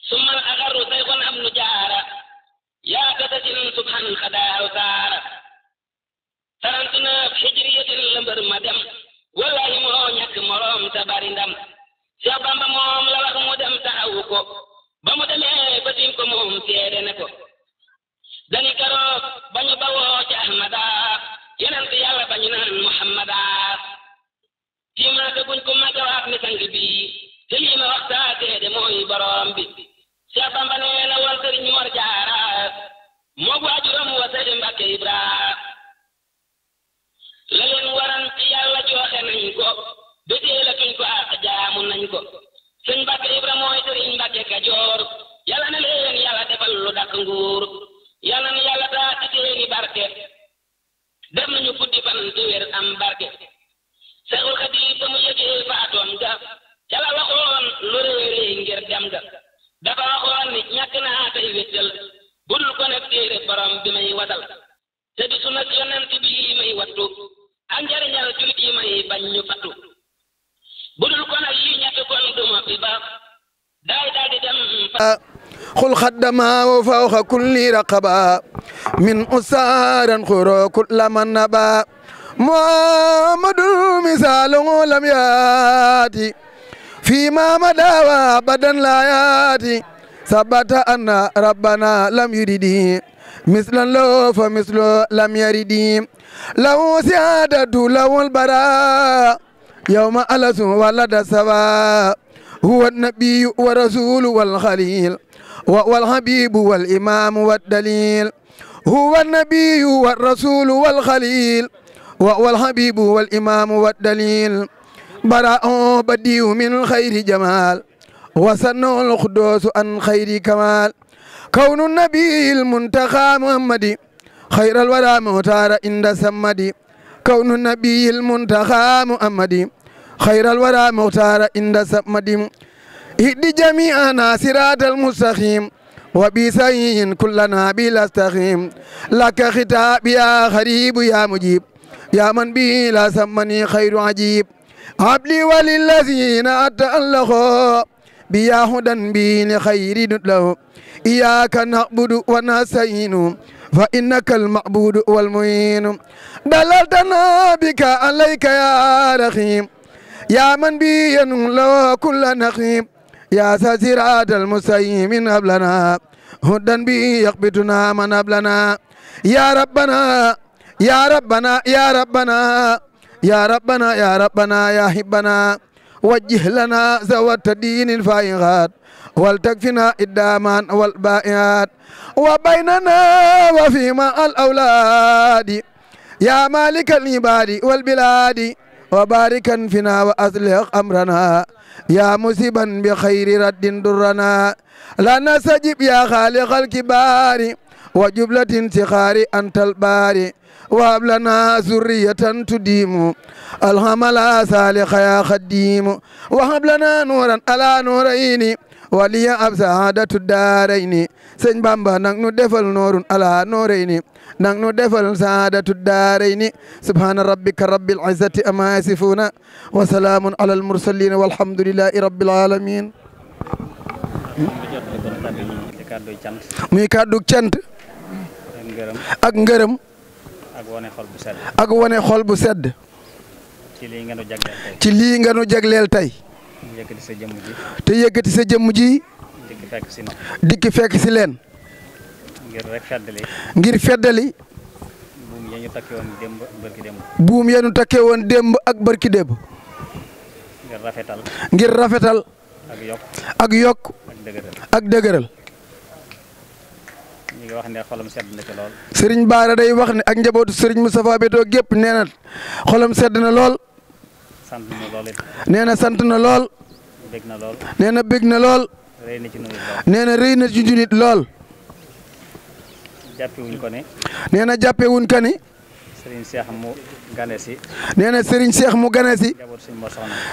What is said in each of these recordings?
ثم الأغر سيغ أمن جارة يا قدس سبحان خدا وسارة ترانتنا بحجرية لمبر مدم والله مو ñak morom ta bari ndam Cheikh Bamba moom la wax mu dem taxawu ko ba mu demee ba tim ko moom seede ne ko dani keroog ba ñu bawoo ci Ahmada yonent yàlla ba ñu naan Muhammada tiimaaka buñ ko magawaat ni sang bi te lii ma waxtaa seede mooy borom bi Cheikh Bamba nee na woon Sëriñ Mor Jaara moo waajuram wa Sëriñ Mbàkke Ibra la leen waran ci yàlla joxe nañ ko bëtee la tuñ ko ak jaamu nañ ko sëñ Mbàkke Ibra mooy Sëriñ Mbàkke Kajoor yàlla na leen yàlla defal lu dakk nguur yàlla na yàlla taa ci seeni barke def nañu guddi fan te wér am barke Seexul Xadiim ba mu yëgee faatoom ga ca la waxoon lu réeree ngir dem ga dafa waxoon ni ñàkk naa tey wéttal budul ko nekk téere borom bi may watal te di sunna yonent bi may wattu ak njariñal julit yi may bañ ñu fattu budul ko nag yi ñett kon duma fi ba daay daal di dem خل خدما وفوق كل رقبة من أسارا خرو كل من نبا محمد مثال لم ياتي فيما مدى وابدا لا ياتي ثبت أن ربنا لم يرد مثلا له فمثله لم يرد له سيادة له البراء يوم ألس ولد سوا هو النبي ورسول والخليل والحبيب والإمام والدليل هو النبي والرسول والخليل والحبيب والإمام والدليل براء بديع من خير جمال وسنه القدوس عن خير كمال كون النبي المنتقى محمد خير الورى مختار عند سمد كون النبي المنتقى محمد خير الورى مختار عند سمد اهد جميعنا صراط المستقيم وبسعي كلنا بلا استقيم لك خطاب يا غريب يا مجيب يا من به لا سمني خير عجيب عبلي وللذين أتألقوا بيا هدى بي لخير له إياك نعبد ونستعين فإنك المعبود والمعين دللتنا بك عليك يا رحيم يا من بي له كل نقيم يا صراط المستقيم من قبلنا هدى بي يقبتنا من قبلنا يا ربنا يا ربنا يا ربنا يا ربنا يا ربنا يا حبنا وجه لنا زوات دين الفائغات ولتكفنا الدامان والبائعات وبيننا وفيما الأولاد يا مالك العباد والبلاد وباركا فينا وأصلح أمرنا يا مصيبا بخير رد درنا لا نستجب يا خالق الكبار وجبلة سخار أنت الباري وهب لنا ذرية تديم الحمل صالح يا خديم وهب لنا نورا على نورين ولي أب سعادة الدارين سن بامبا نحن دفل نور على نورين نحن دفل سعادة الدارين سبحان ربك رب العزة أما يصفون وسلام على المرسلين والحمد لله رب العالمين muy kàddu cant ak ngërëm ak wane xol bu sedd ci lii nga nu jagleel tey te yëkkati sa jëmm ji dikki fekk si leen ngir feddali buum ya ñu takke woon démb ak barki démb ngir rafetal ak yokk ak dëgëral ñi wax ne xolam sedd na ci lool Serigne Bara day wax ne ak njabootu Serigne Moustapha Beto gépp nee na xolam sedd na lool sant na lool nee na sant na lool bég na lool nee na bég na lool rëy na ci nit lool nee na rëy na ci nit lool jàppewuñ ko ne nee na jàppewuñ ko ni Serigne Cheikh mu gane si nee na Serigne Cheikh mu gane si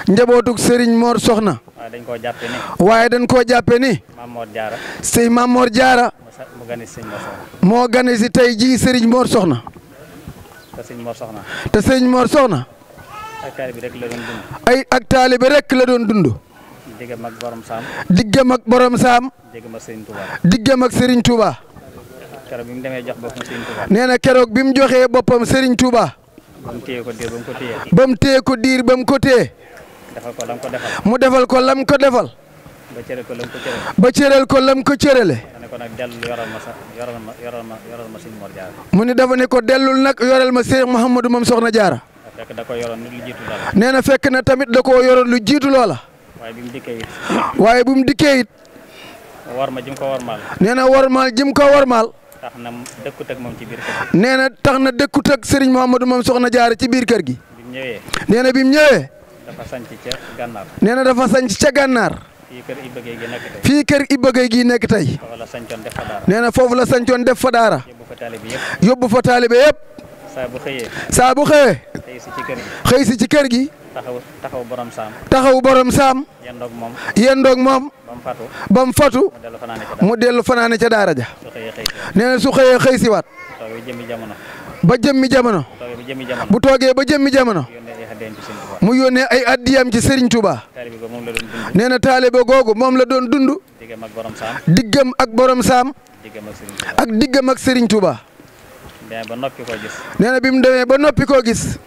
njabootuk Serigne Mor Soxna waaye dañ koo jàppe ni waaye dañ koo jàppe ni Mamor Diarra sëy Mamor Diarra mu gane si Serigne Mor Soxna moo gane si tey jii Serigne Mor Soxna te Serigne Mor Soxna te Serigne Mor Soxna ak taalibe rek la doon dund ay ak taalibe rek la doon dund diggam ak borom saam diggam ak borom saam diggam ak Serigne Touba. keroog bi mu demee jox boppam Serigne Touba. nee na keroog bi mu joxee boppam Serigne Touba. ba mu téye ko diir ba mu ko téye. ba mu téye ko diir ba mu ko téye. defal ko lam ko defal. mu defal ko lam ko defal. ba cëral ko lam ko cëral. ba cëral ko lam ko cërale. ne ko nag dellu yoral ma Serigne Mor Diarra. mu ni dafa ne ko dellul nag yoral ma Cheikh Mouhamadou moom Soxna Diarra. fekk da ko yoroon lu jiitu loola. nee na fekk na tamit da koo yoroon lu jiitu loola. waaye bi mu dikkee it. waaye bu mu dikkee it. war ma jëm ko warmaal. nee na warmaal jëm ko warmaal. tax na dëkkut ak moom ci biir kër gi. nee na tax na dëkkut ak Serigne Mouhamadou moom Soxna Diarra ci biir kër gi. bi mu ñëwee. nee na bi mu ñëwee. dafa sanc ca gànnaar. nee na dafa sanc ca gànnaar. fii kër Ibba Gueye gi nekk tey. fii kër Ibba Gueye gi nekk tey. foofu la sancoon def fa daara. nee na foofu la sancoon def fa daara. yóbbu fa taalibe yëpp. yóbbu fa taalibe yëpp. saa bu xëyee. saa bu xëyee. xëy si ci kër gi. xëy si ci kër gi. taxaw borom saam. taxaw borom saam. yendoog moom. yendoog moom. ba mu fatu. ba mu fatu. mu dellu fanaane ca daara ja. su xëyee xëy si. nee na su xëyee xëy si waat. toogee jëmmi jamono. ba jëmmi jamono. bu toogee ba jëmmi jamono. mu yónnee ay addiyam ci Serigne Touba. nee na taalibe googu moom la doon dund. diggam ak borom saam. ak diggam ak Serigne Touba. nee na bi mu demee ba noppi koo gis.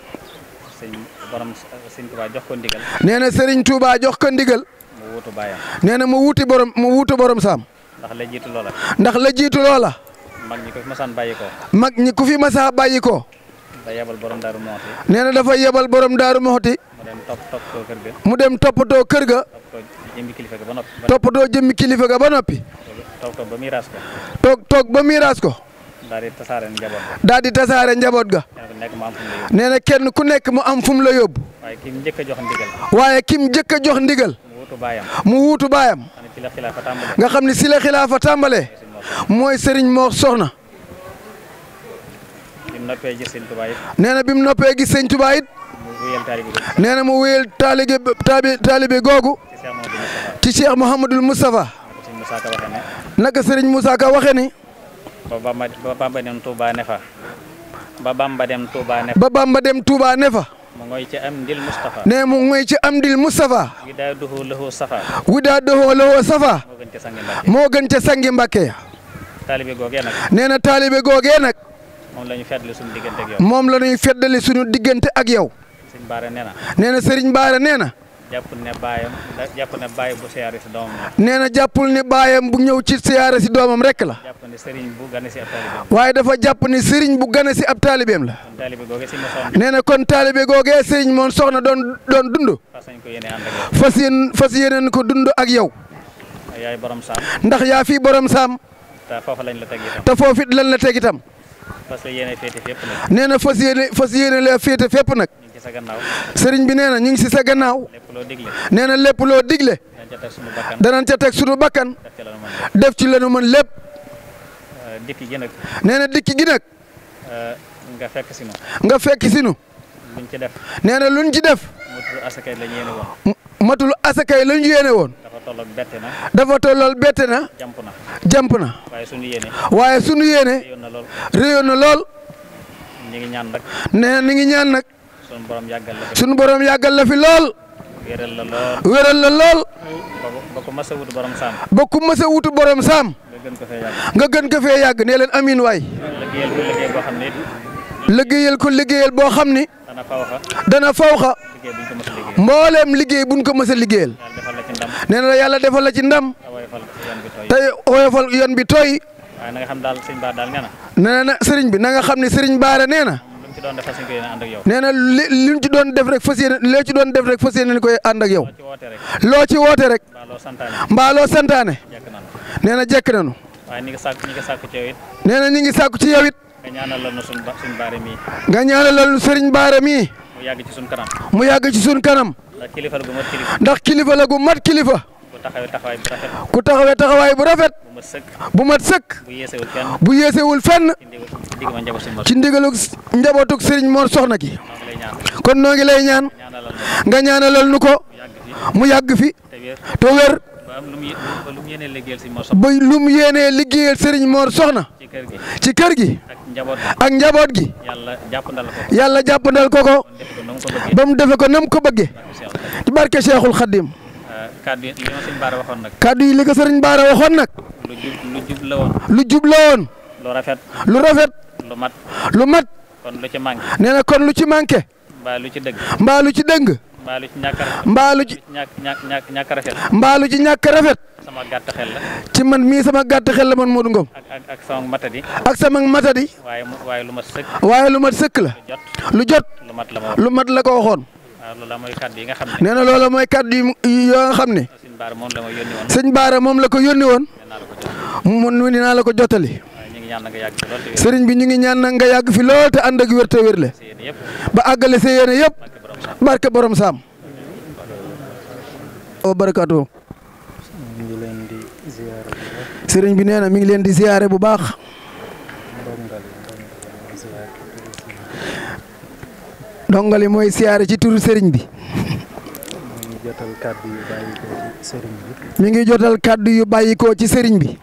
nee na Serigne Touba jox ko ndigal. nee na mu wuutu borom saam. ndax la jiitu loola. mag ñi ko fi masaan bàyyi ko. mag ñi ku fi masaa bàyyi ko. da yebal borom Daaru Moxti. nee na dafa yebal borom Daaru Moxti. mu dem toppatoo kër ga. toppatoo jëmmi kilifa ga ba noppi. toog ba miiraas ko. toog ba miiraas ko. daal di tasaare njaboot ga. daal di tasaare njaboot ga. nee na kenn ku nekk mu am fu mu la yóbbu. waaye kim njëkk a jox ndigal. waaye kim njëkk a jox ndigal. mu wuutu baayam. nga xam ne si la xilaafa tàmbalee. mooy Serigne Mor Soxna. nee na bi mu noppee gis Sëñ Touba it. nee na mu wéyal taalibe googu. ci Cheikh Mouhamadul Moustapha. naka Serigne Moussa Ka waxe ni. ba Bamba dem Touba ne fa. ba Bamba dem Touba ne fa. mu ngoy ci Amdil Moustapha. nee mu ngoy ci Amdil Moustapha. widaa doxoo lahoo safa. widaa doxoo lahoo safa. moo gën ca sangi Mbàkke ya. taalibe googee nag. nee na taalibe googee nag. moom la ñu feddali suñu diggante ak yow. moom la ñuy feddali suñu diggante ak yow. Serigne Bara nee na. nee na Serigne Bara nee na. jàppul ne baayam bu siyaare si doomam la. nee na jàppul ne baayam bu ñëw ci siyaare si doomam rek la. jàpp ne Serigne bu gane si ab taalibeem. waaye dafa jàpp ni Serigne bu gane si ab taalibeem la. kon taalibe googee si ma soxna. nee na kon taalibe googee Serigne moom soxna doon dund. fas yéene ko dund ak yow. yaay borom saam. ndax yaa fi borom saam. te foofu lañ la teg itam. te foofu it lañ la teg itam. fas yéene féete fépp nag. nee na fas yéene la féete fépp nag. ñu ngi ci sa gannaaw. Serigne bi nee na ñu ngi si sa gannaaw. lépp loo digle. nee na lépp loo digle. danañ ca teg sunu bakkan. def ci la nu mën lépp. dikki gi nag. nee na dikki gi nag. nga fekk si nu. nga fekk si nu. luñ ci def. nee na luñ ci def. matul asakay la ñu yéene woon. matul asakay la ñu yéene woon. dafa tolloog bette na. dafa tollool bette na. jamp na. waaye sunu yéene. réyoon na lool. ñu ngi ñaan nag. nee na ñu ngi ñaan nag. sunu borom yàggal la fi lool. wéral la lool. ba ko mas a wutu borom saam. ba ku mas a wutu borom saam. nga gën ko fee yàgg nee leen amiin waay. liggéeyal ko liggéeyal boo xam ni. dana fawxa. mbooleem liggéey buñ ko mës a liggéeyal. nee na yàlla defal la ci ndam. tey woyofal yoon bi tooy. waaye na nga xam daal sëñ Bara daal nee na. nee na sëriñ bi na nga xam ne sëriñ Bara nee na. nee na luñ ci doon def rek fas yéene loo ci doon def rek fas yéene koy ànd ak yow. loo ci woote rek. mbaa loo santaane. nee na jekk nañu. waaye ñi ngi sàkku ci yow it. nee na ñi ngi sàkku ci yow it. nga ñaanalal nu suñ Bara mii. nga ñaanalal nu sëriñ Bara mii. mu yàgg ci suñ kanam. mu yàgg ci suñ kanam. ndax kilifa la gu mat kilifa. ndax kilifa la gu mat kilifa. ku taxawee taxawaay bu rafet. bu mat sëkk. bu yeesewul fenn. ci ndigalu njabootug Serigne Mor Soxna gi. kon noo ngi lay ñaan. nga ñaanalal nu ko. mu yàgg fi. te wér. ba lu mu yéenee liggéeyal Serigne Mor Soxna. ci kër gi. ak njaboot gi. yàlla jàppandal ko ko. ba mu defe ko nam ko bëggee. ci barke Cheikhul Khadim. kaddu yi li ma sëñ Baara waxoon nag. kaddu yi li ko sëriñ Baara waxoon nag. lu jub la woon. lu jub la woon. lu rafet. lu rafet. lu mat. lu mat. kon lu ci manqué. nee na kon lu ci manqué. mbaa lu ci dëgg. mbaa lu ci dëng. mbaa lu ci ñàkk a rafet. mbaa lu ci ñàkk a rafet. mbaa lu ci ñàkk a rafet. sama gàtt xel la. ci man mii sama gàtt xel la man Modou Ngom. ak sama matadi. ak sama matadi. waaye lu mat sëkk. waaye lu mat sëkk la. lu jot. lu mat la ko waxoon. waaw loolu mooy kaddu yi nga xam ne. nee na loolu mooy kaddu yi yoo nga xam ne. sëñ Baara moom la ko yónni woon. mu dinaa la ko jottali. sëriñ bi ñu ngi ñaan nag nga yàgg fi lool te ànd ak wér te wér le ba àggale sa yéene yëpp barke borom saam. wa barakaatu. sëriñ bi nee na mi ngi leen di ziyaare bu baax. dongali mooy ziyaare ci turu sëriñ bi. mi ngi jotal kaddu yu bàyyikoo ci sëriñ bi.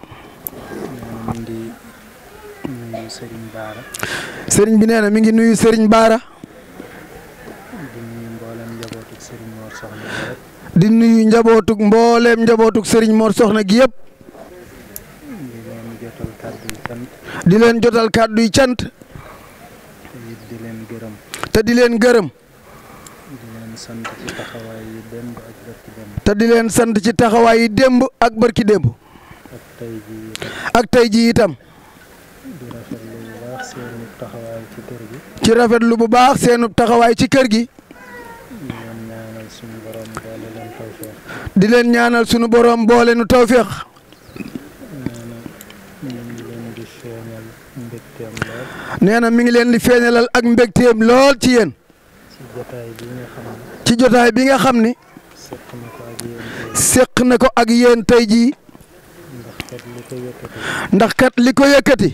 sëriñ bi nee na mi ngi nuyu sëriñ Baara. di nuyu njabootuk mbooleem njabootuk sëriñ Mor Soxna gi yëpp. di leen jotal kaddu yu cant. te di leen gërëm. te di leen sant ci taxawaay yi démb ak barki démb. ak tey ji itam. ci rafetlu bu baax seenu taxawaay ci kër gi. di leen ñaanal sunu borom boole nu tawféex. nee na mi ngi leen di feeñalal ak mbégteem lool ci yéen. ci jotaay bi nga xam ni. séq na ko ak yéen tey jii. ndax kat li ko yëkkati.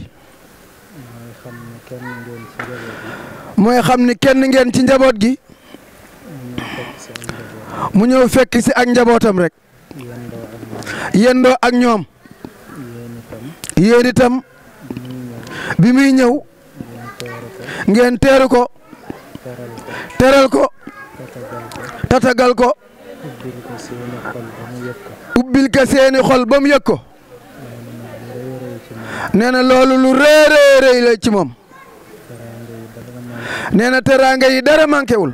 mooy xam ni kenn ngeen ci njaboot gi. mu ñëw fekk si ak njabootam rek. yendoo ak ñoom. yéen itam. bi muy ñëw. ngeen teeru ko. teral ko. tatagal ko. ubbil ko seeni xol ba mu yëg ko. nee na loolu lu rëy la ci moom. nee na teraanga yi dara manqué wul.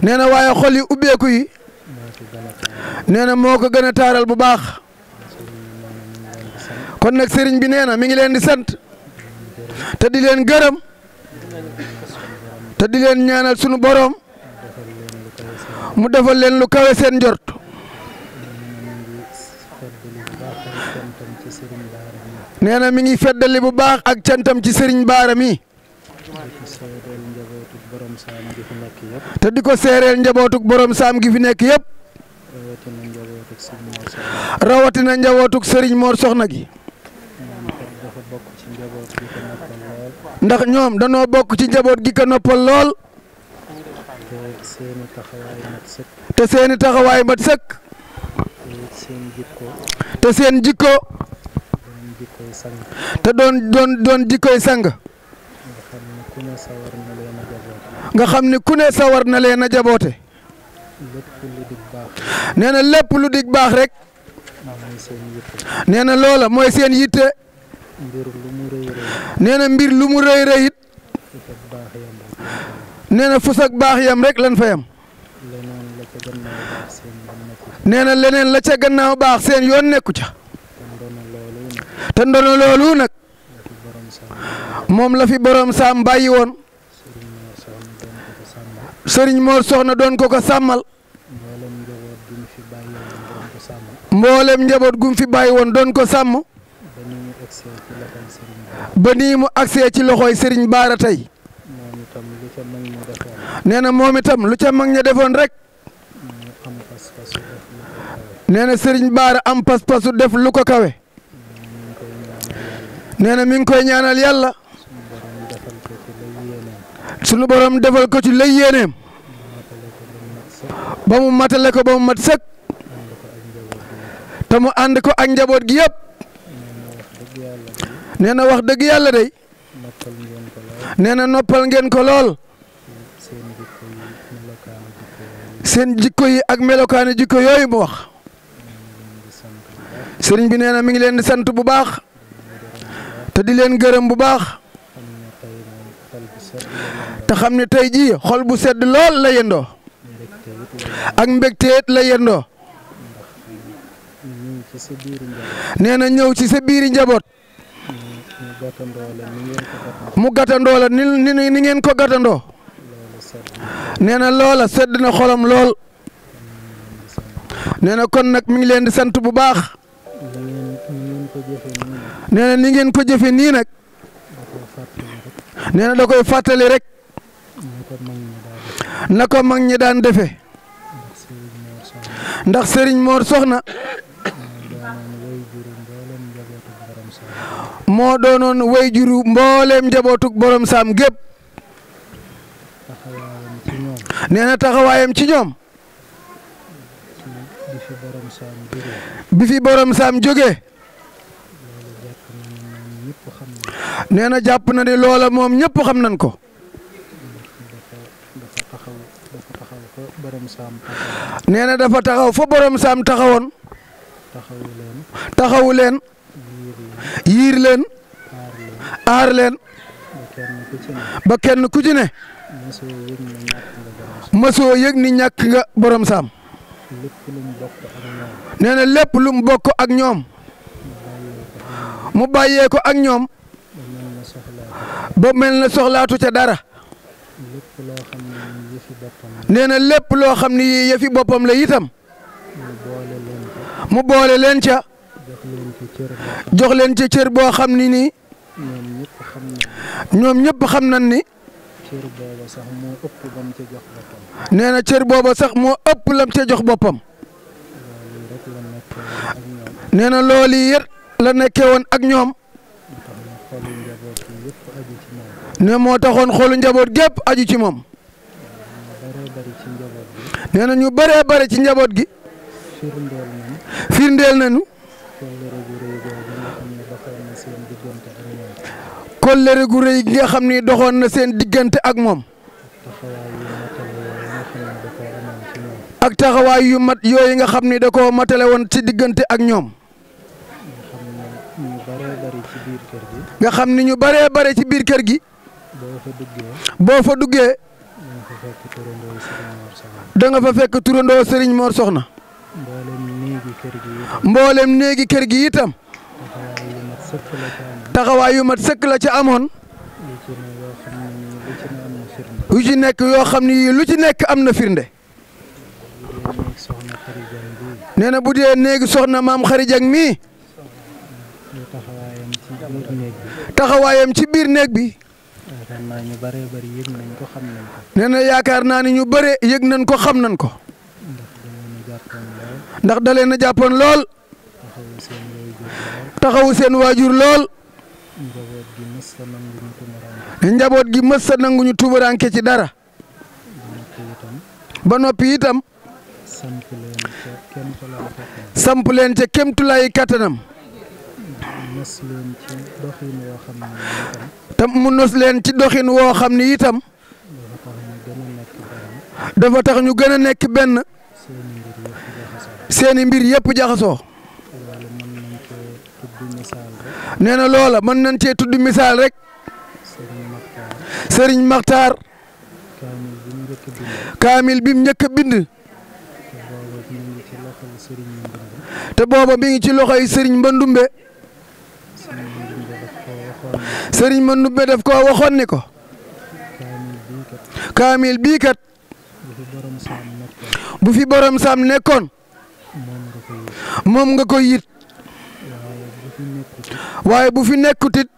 nee na waaye xol yi ubbeeku yi. nee na moo ko gën a taaral bu baax. kon nag sëriñ bi nee na mi ngi leen di sant. te di leen gërëm. te di leen ñaanal sunu borom. mu defal leen lu kawe seen njort. nee na mi ngi feddali bu baax ak cantam ci sëriñ Baara mi. te di ko seereel njabootuk borom saam gi fi nekk yëpp. rawatina njabootuk sëriñ Mor Soxna gi. ndax ñoom danoo bokk ci njaboot gi ko noppal lool. te seeni taxawaay mat sëkk. te seen jikko. te doon jikkoy sang. nga xam ni ku ne sawar na leen a jaboote. nee na lépp lu dig baax rek. nee na loola mooy seen yitte. nee na mbir lu mu rëy rëy it. nee na fus ak baax yam rek lan fa yam. nee na leneen la ca gannaaw baax seen yoon nekku ca. te ndono loolu nag. moom la fi borom saam bàyyi woon. sëriñ Mor Soxna doon ko ko sàmmal. mboolem njaboot gum fi bàyyi woon doon ko sàmm. ba nii mu agsee ci loxooy sëriñ Baara tey. nee na moom itam lu ca mag ña defoon rek. nee na sëriñ Baara am pas-pasu def lu ko kawe. nee na mi ngi koy ñaanal yàlla. sunu borom defal ko ci lay yéeneem. ba mu matale ko ba mu mat sëkk. te mu ànd ko ak njaboot gi yëpp. nee na wax dëgg yàlla day. nee na noppal ngeen ko lool. seen jikko yi ak melokaani jikko yooyu mu wax sëriñ bi nee na mi ngi leen di sant bu baax te di leen gërëm bu baax te xam ne tey jii xol bu sedd lool la yendoo ak mbégteet la yendoo nee na ñëw ci sa biiri njaboot mu gàttandoo la ni ngeen ko gàttandoo nee na loola sedd na xolam lool nee na kon nag mi ngi leen di sant bu baax nee na ni ngeen ko jëfe nii nag nee na da koy fàttali rek na ko mag ñi daan defe ndax Serigne Mor Soxna moo doonoon way juru mbooleem njabootug borom saam gépp nee na taxawaayam ci ñoom bi fi borom saam jógee nee na jàpp na ne loola moom ñëpp xam nañ ko nee na dafa taxaw fa borom saam taxawoon taxawu leen yiir leen aar leen ba kenn ku ci ne mësoo yëg ni ñàkk nga borom saam nee na lépp lu mu bokk ak ñoom mu bàyyee ko ak ñoom ba mel na soxlaatu ca dara nee na lépp loo xam ni yëfi boppam la itam mu boole leen ca jox leen ca cër boo xam ni nii ñoom ñëpp xam nañ ni nee na cër booba sax moo ëpp lam ca jox boppam nee na loolu yët la nekkee woon ak ñoom ne moo taxoon xolu njaboot gépp aju ci moom nee na ñu bëree bëri ci njaboot gi firndeel nañu kóllëre gu rëy gi nga xam ni doxoon na seen diggante ak moom ak taxawaay yu mat yooyu nga xam ni da koo matale woon ci diggante ak ñoom nga xam ni ñu bëree bëri ci biir kër gi boo fa duggee da nga fa fekk turandoo Serigne Mor Soxna mboolem néegi kër gi itam taxawaay yu mat sëkk la ca amoon yu ci nekk yoo xam ni lu ci nekk am na firnde nee na bu dee néegi soxna maam Xari Jang mii taxawaayam ci biir néeg bi nee na yaakaar naa ni ñu bare yëg nañ ko xam nañ ko ndax da leen a jàppoon lool taxawu seen waajur lool njaboot gi mës sa nanguñu tubaranke ci dara ba noppi itam samp leen ca kémtulaay kattanam te mu nos leen ci doxin woo xam ni itam dafa tax ñu gën a nekk benn seeni mbir yëpp jaxasoo nee na loola mën nañ cee tudd misaal rek Serigne Makhtar kaamil bi mu njëkk a bind te booba mi ngi ci loxoy Serigne Mbandumbe Serigne Mbandumbe daf ko waxoon ni ko kaamil bii kat bu fi borom saam nekkoon moom nga koy yit waaye bu fi nekkutit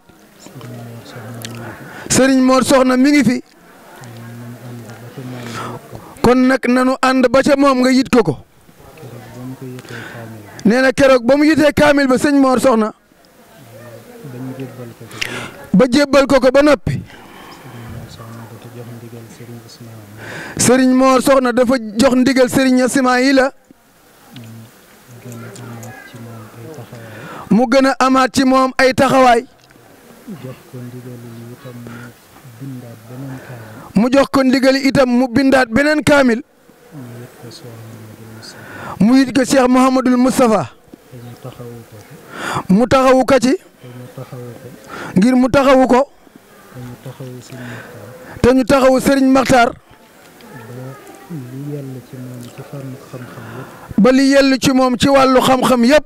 Serigne Mor Soxna mi ngi fi kon nag nanu ànd ba ca moom nga yit ko nee na keroog ba mu yitee kaamil ba sëñ Mor Soxna ba jébbal ko ba noppi Serigne Mor Soxna dafa jox ndigal Serigne Ismaïla mu gën a amaat ci moom ay taxawaay mu jox ko ndigal itam mu bindaat beneen kaamil mu yit ko Cheikh Mouhamadul Moustapha mu taxawu ko ci ngir mu taxawu ko te ñu taxawu Serigne Makhtar ba li yell ci moom ci wàllu xam-xam yépp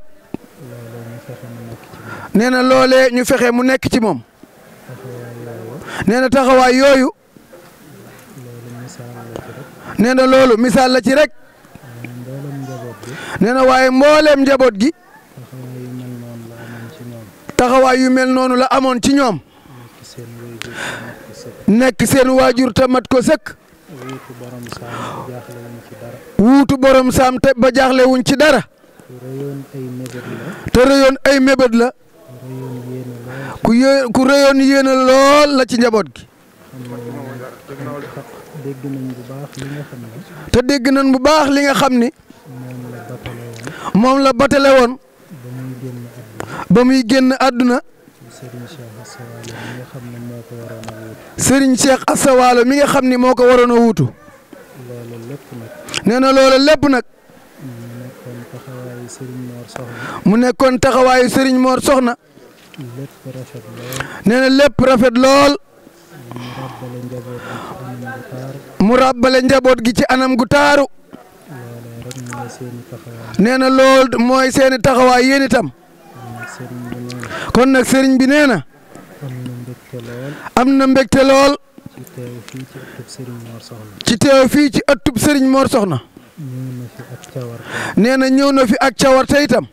nee na loolee ñu fexe mu nekk ci moom nee na taxawaay yooyu nee na loolu misaal la ci rek nee na waaye mbooleem njaboot gi taxawaay yu mel noonu la amoon ci ñoom nekk seen waajur te mat ko sëkk wuutu borom saam te ba jaaxle wuñ ci dara te rëyoon ay mébét la ku rëyoon yéene lool la ci njaboot gi te dégg nañ bu baax li nga xam ni moom la batale woon ba muy génn àdduna Serigne Cheikh Assa Walo mi nga xam ni moo ko waroon a wuutu nee na loolu lépp nag mu nekkoon taxawaayu Serigne Mor Soxna nee na lépp rafet lool mu ràbbale njaboot gi ci anam gu taaru nee na lool mooy seeni taxawaay yéen itam kon nag Serigne bi nee na am na mbégte lool ci teew fii ci ëttub Serigne Mor Soxna nee na ñëw na fi ak cawarte itam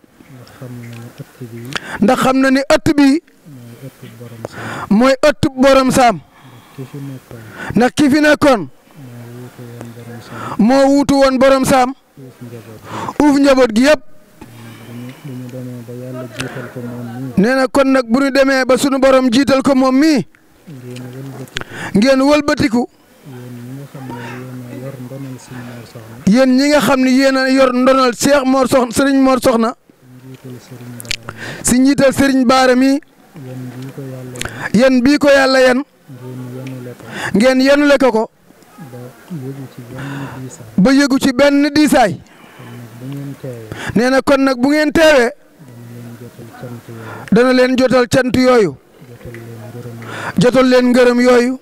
ndax xam na ni ëtt bi mooy ëttub borom saam ndax ki fi nekkoon moo wuutu woon borom saam uuf njaboot gi yëpp nee na kon nag bu ñu demee ba sunu borom jiital ko moom mii ngeen wëlbatiku yéen ñi nga xam ne yéen a yor ndonal Cheikh Mor Soxna Serigne Mor Soxna si njiital Serigne Baara mi yéen bii ko yàlla yen ngeen yenule ko ba yëgu ci benn diisaay nee na kon nag bu ngeen teewee dana leen jotal cant yooyu jotal leen ngërëm yooyu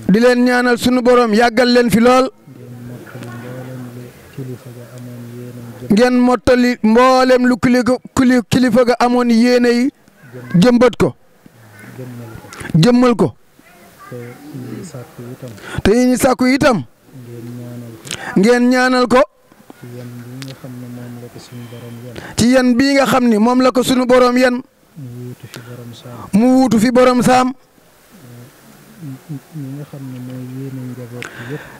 di leen ñaanal sunu borom yàggal leen fi lool ngeen mottali mboolem lu kilifa ga amoon yéene yi jëmbat ko jëmmal ko te yi ñu sàkku itam ngeen ñaanal ko ci yan bii nga xam ni moom la ko sunu borom yan mu wuutu fi borom saam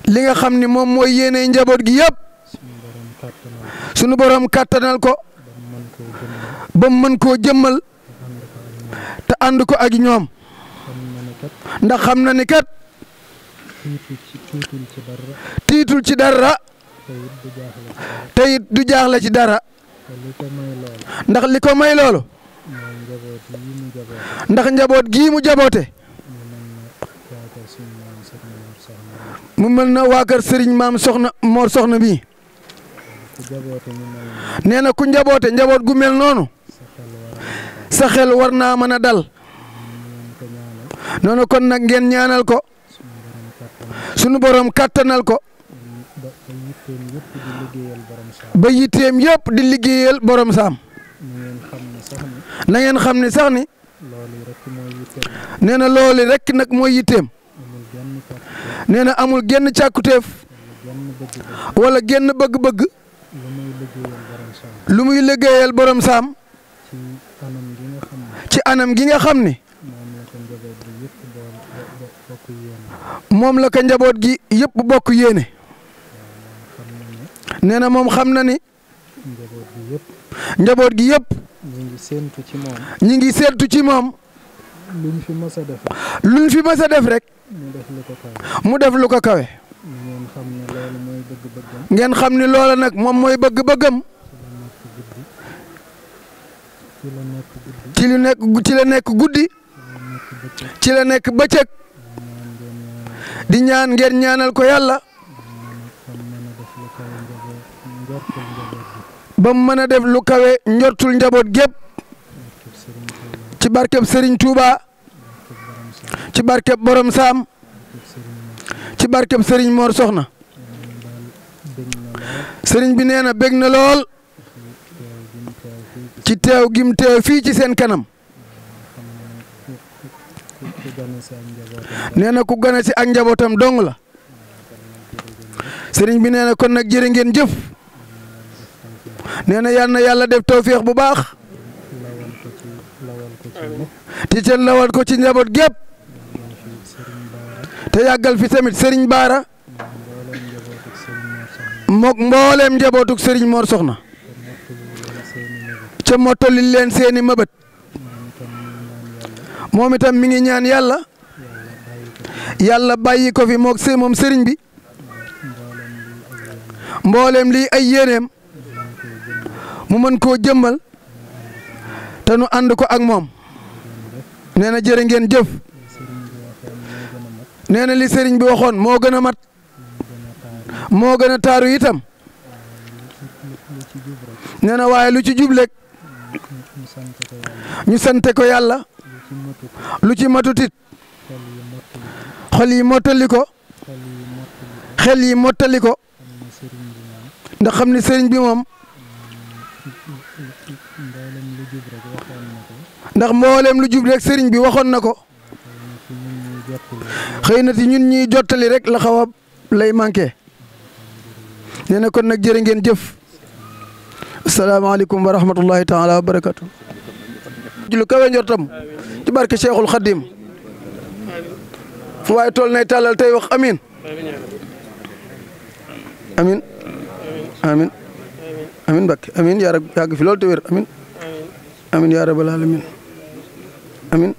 li nga xam ni moom mooy yéene njaboot gi yëpp sunu borom kàttanal ko ba mu mën koo jëmmal te ànd ko ak ñoom ndax xam na ni kat tiitul ci dara te it du jaaxle ci dara ndax li ko may loolu ndax njaboot gii mu jaboote mu mel na waa kër Serigne maam Soxna Mor Soxna bii nee na ku njaboote njaboot gu mel noonu sa xel war naa mën a dal noonu kon nag ngeen ñaanal ko sunu borom kàttanal ko ba yitteem yëpp di liggéeyal borom saam na ngeen xam ne sax ni nee na loolu rek nag mooy yitteem nee na amul genn càkkutéef wala genn bëgg-bëgg lu muy liggéeyal borom saam ci anam gi nga xam ni moom la ko njaboot gi yëpp bokk yéene nee na moom xam na ni njaboot gi yëpp ñi ngi séentu ci moom luñ fi mës a def rek mu def lu ko kawe ngeen xam ni loola nag moom mooy bëgg-bëggam ci la nekk guddi ci la nekk bëccëg di ñaan ngeen ñaanal ko yàlla ba mu mën a def lu kawe njortul njaboot gépp ci barkeb Serigne Touba ci barkeb Borom Saam ci barkeb Serigne Mor Soxna Serigne bi nee na bég na lool ci teew gim teew fii ci seen kanam nee na ku gane si ak njabootam dong la Serigne bi nee na kon nag jërë ngeen jëf nee na yal na yàlla def tawféex bu baax te ca lawal ko ci njaboot gépp te yàggal fi tamit Serigne Baara mook mbooleem njabootuk Serigne Mor Soxna ca mottali leen seeni mëbët moom itam mi ngi ñaan yàlla yàlla bàyyi ko fi mook moom Serigne bi mbooleem lii ay yéeneem mu mën koo jëmmal te nu ànd ko ak moom nee na jërë ngeen jëf nee na li Serigne bi waxoon moo gën a mat moo gën a taaru itam nee na waaye lu ci jublek ñu sante ko yàlla lu ci matutit xol yi mottali ko xel yi mottali ko ndax xam ni Serigne bi moom ndax mboolem lu jub rek Serigne bi waxoon na ko xëy na ci ñun ñuy jottali rek la xaw a lay manqué nee na kon nag jërë ngeen jëf asalaamaaleykum wa rahmatullahi taala wa barakatu lu kawe njortam ci barke Cheikhul Khadim fu waaye tool nay tàllal tey wax amin amin amin amin Mbakke amin yaa rab yàgg fi loolu te wér amin amin yaa rabbal alamin amin